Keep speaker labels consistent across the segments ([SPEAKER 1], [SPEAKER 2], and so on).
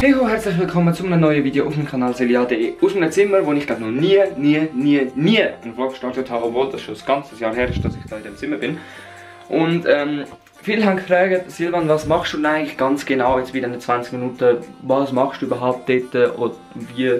[SPEAKER 1] Hey ho, herzlich willkommen zu einem neuen Video auf dem Kanal Celia.de aus meinem Zimmer, wo ich glaube noch nie einen Vlog gestartet habe, obwohl das schon ein ganzes Jahr her ist, dass ich da in dem Zimmer bin. Und viele haben gefragt, Silvan, was machst du denn eigentlich ganz genau jetzt wieder in 20 Minuten? Was machst du überhaupt dort und wie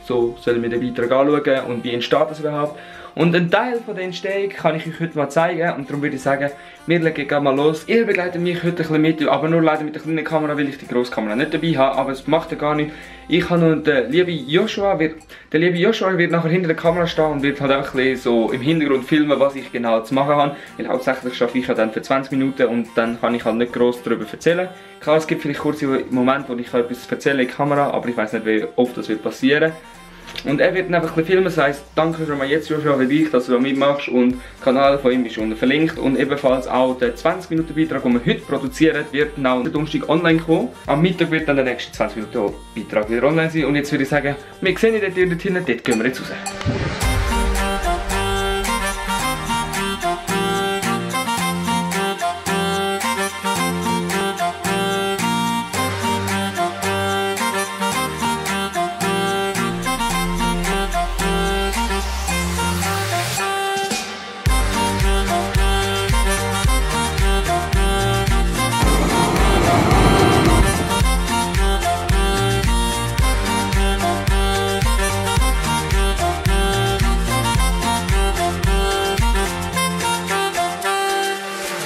[SPEAKER 1] so sollen wir den Beitrag anschauen und wie entsteht das überhaupt? Und einen Teil von der Entstehung kann ich euch heute mal zeigen und darum würde ich sagen, wir legen gerade mal los. Ihr begleitet mich heute ein bisschen mit, aber nur leider mit der kleinen Kamera, weil ich die grosse Kamera nicht dabei habe, aber es macht ja gar nicht. Ich habe noch den lieben Joshua, der liebe Joshua wird nachher hinter der Kamera stehen und wird halt einfach ein bisschen so im Hintergrund filmen, was ich genau zu machen habe, weil hauptsächlich schaffe ich ja dann für 20 Minuten und dann kann ich halt nicht gross darüber erzählen. Klar, es gibt vielleicht kurze Momente, wo ich etwas erzähle in die Kamera, aber ich weiß nicht, wie oft das wird passieren. Und er wird dann einfach ein bisschen filmen, das heisst, danke schon mal jetzt Joshua für dich, dass du da mitmachst und der Kanal von ihm ist unten verlinkt und ebenfalls auch der 20 Minuten Beitrag, den wir heute produzieren, wird dann am Donnerstag online kommen. Am Mittag wird dann der nächste 20 Minuten Beitrag wieder online sein und jetzt würde ich sagen, wir sehen dort hinten, dort gehen wir jetzt raus.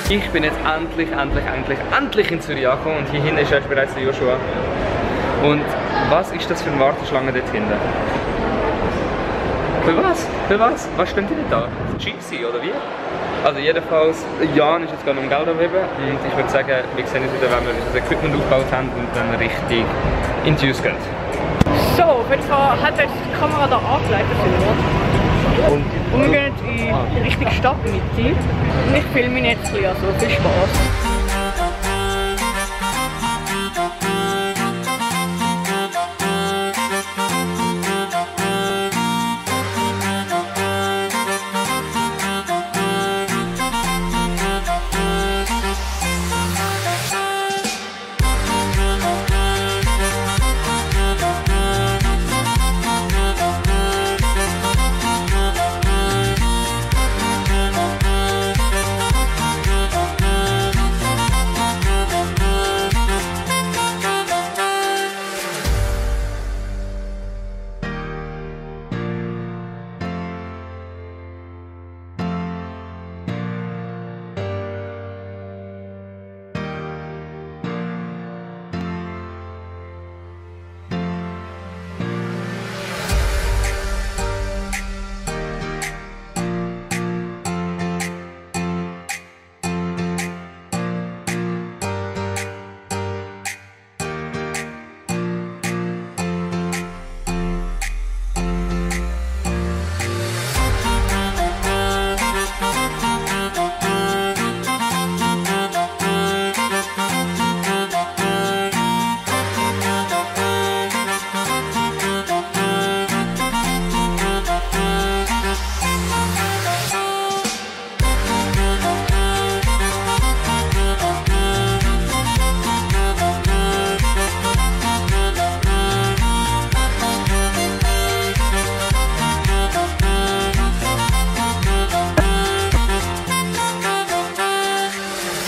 [SPEAKER 1] Ich bin jetzt endlich in Zürich angekommen und hier hinten ist erst bereits der Joshua. Und was ist das für eine Warteschlange dort hinten? Für was? Für was? Was steht denn da? Gypsy oder wie? Also jedenfalls, Jan ist jetzt gerade um Geld abheben und ich würde sagen, wir sehen uns wieder, wenn wir unser Equipment aufgebaut haben und dann richtig in die Use gehen.
[SPEAKER 2] So, auf jeden Fall hat jetzt die Kamera da angelegt, und wir gehen in Richtung Stadtmitte und ich filme ihn jetzt ein bisschen, also viel Spaß.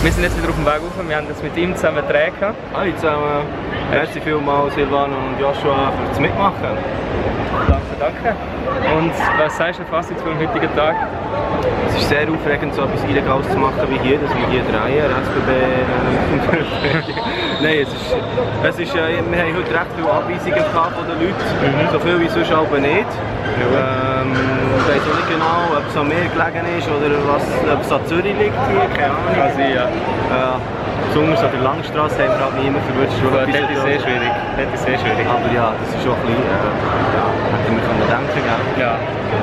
[SPEAKER 1] Wir sind jetzt wieder auf dem Weg rauf, wir haben jetzt mit ihm zusammen Dreh gehabt.
[SPEAKER 3] Hallo zusammen, merci vielmals Silvan und Joshua für das Mitmachen.
[SPEAKER 1] Danke. Und was sagst du fast jetzt für den heutigen Tag?
[SPEAKER 3] Es ist sehr aufregend, so etwas Illegales zu machen wie hier, dass wir hier drehen, SBB. Nein, wir haben heute recht viele Abweisungen von den Leuten, so viel wie sonst aber nicht. Ich weiß auch nicht genau, ob es an mir gelegen ist oder ob es an Zürich liegt hier, keine Ahnung.
[SPEAKER 1] Kann sein, ja.
[SPEAKER 3] Besonders auf der Langstrasse haben wir halt niemanden verwünscht.
[SPEAKER 1] Das ist sehr schwierig.
[SPEAKER 3] Aber ja, das ist schon ein bisschen, hätten wir können denken, gell?
[SPEAKER 1] Ja.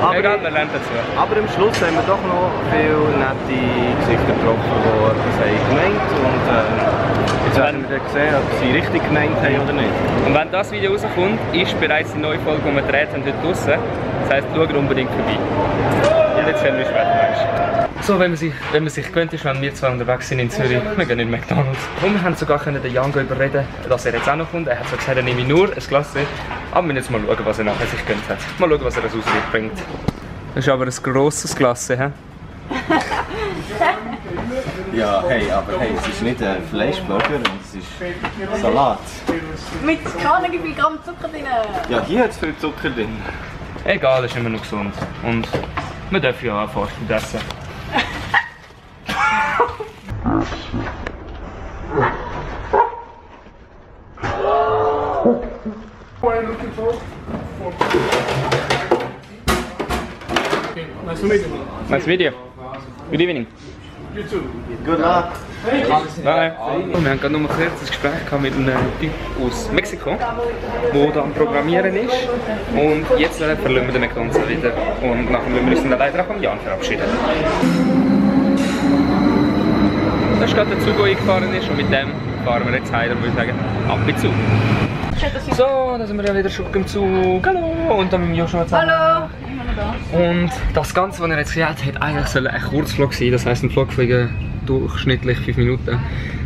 [SPEAKER 3] Aber
[SPEAKER 1] egal, wir lernen dazu.
[SPEAKER 3] Aber am Schluss haben wir doch noch viele nette Gesichter getroffen, die etwas haben gemeint und jetzt werden wir dann sehen, ob sie richtig gemeint haben oder nicht.
[SPEAKER 1] Und wenn das Video rauskommt, ist bereits die neue Folge, die wir gedreht haben, heute draussen. Das heisst, schau unbedingt vorbei.
[SPEAKER 3] Ja.
[SPEAKER 1] jetzt werden wir später. So, wenn man sich gewöhnt ist, wenn wir zwei unterwegs sind in Zürich, wir gehen in McDonald's. Und wir haben sogar den Jango überreden, dass er jetzt auch noch kommt. Er hat so gesagt, er nehme nur ein Glas. Aber wir müssen jetzt mal schauen, was er nachher sich gönnt hat. Mal schauen, was er rausbringt. Das ist aber ein grosses Glas, hä?
[SPEAKER 3] Ja, hey, aber hey, es ist nicht ein Fleischburger, es ist Salat.
[SPEAKER 2] Mit keine wie viel Gramm Zucker drin.
[SPEAKER 3] Ja, hier hat es viel Zucker drin.
[SPEAKER 1] Egal, ist immer noch gesund. Und wir dürfen ja auch Fast Food essen.
[SPEAKER 4] Nice to meet you.
[SPEAKER 1] Nice video. Good evening.
[SPEAKER 4] You too.
[SPEAKER 3] Good luck.
[SPEAKER 1] Bye. Wir haben gerade noch ein kurzes Gespräch mit einem Typ aus Mexiko, der da am Programmieren ist. Und jetzt verlassen wir den McDonald's wieder. Und nachher müssen wir uns dann leider auch vom Jan verabschieden. Das ist gerade der Zug, der eingefahren ist. Und mit dem fahren wir jetzt heim, würde ich sagen, ab mit Zug. So, dann sind wir ja wieder schon im Zug. Hallo! Und dann mit dem Joshua zusammen.
[SPEAKER 2] Hallo!
[SPEAKER 1] Und das Ganze, was er jetzt gesagt hat, hätte eigentlich ein Kurzvlog sein. Das heisst, ein Vlog von durchschnittlich 5 Minuten.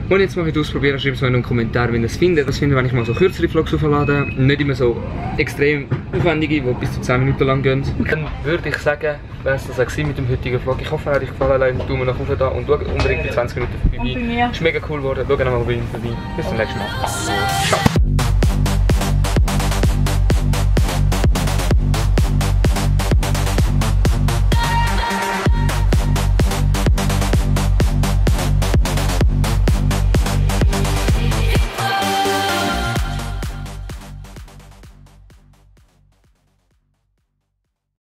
[SPEAKER 1] Und jetzt mal ausprobieren, schreibt es mal in einen Kommentar, wenn ihr es findet. Das finde ich, wenn ich mal so kürzere Vlogs auflade, nicht immer so extrem aufwendige, die bis zu 10 Minuten lang gehen. Dann würde ich sagen, wäre es das auch mit dem heutigen Vlog. Ich hoffe, er hat euch gefallen. Lasst einen Daumen nach oben da und schaut unbedingt die 20 Minuten vorbei. Es ist mega cool geworden. Schaut mal bei ihm vorbei. Bis zum nächsten Mal. Ciao.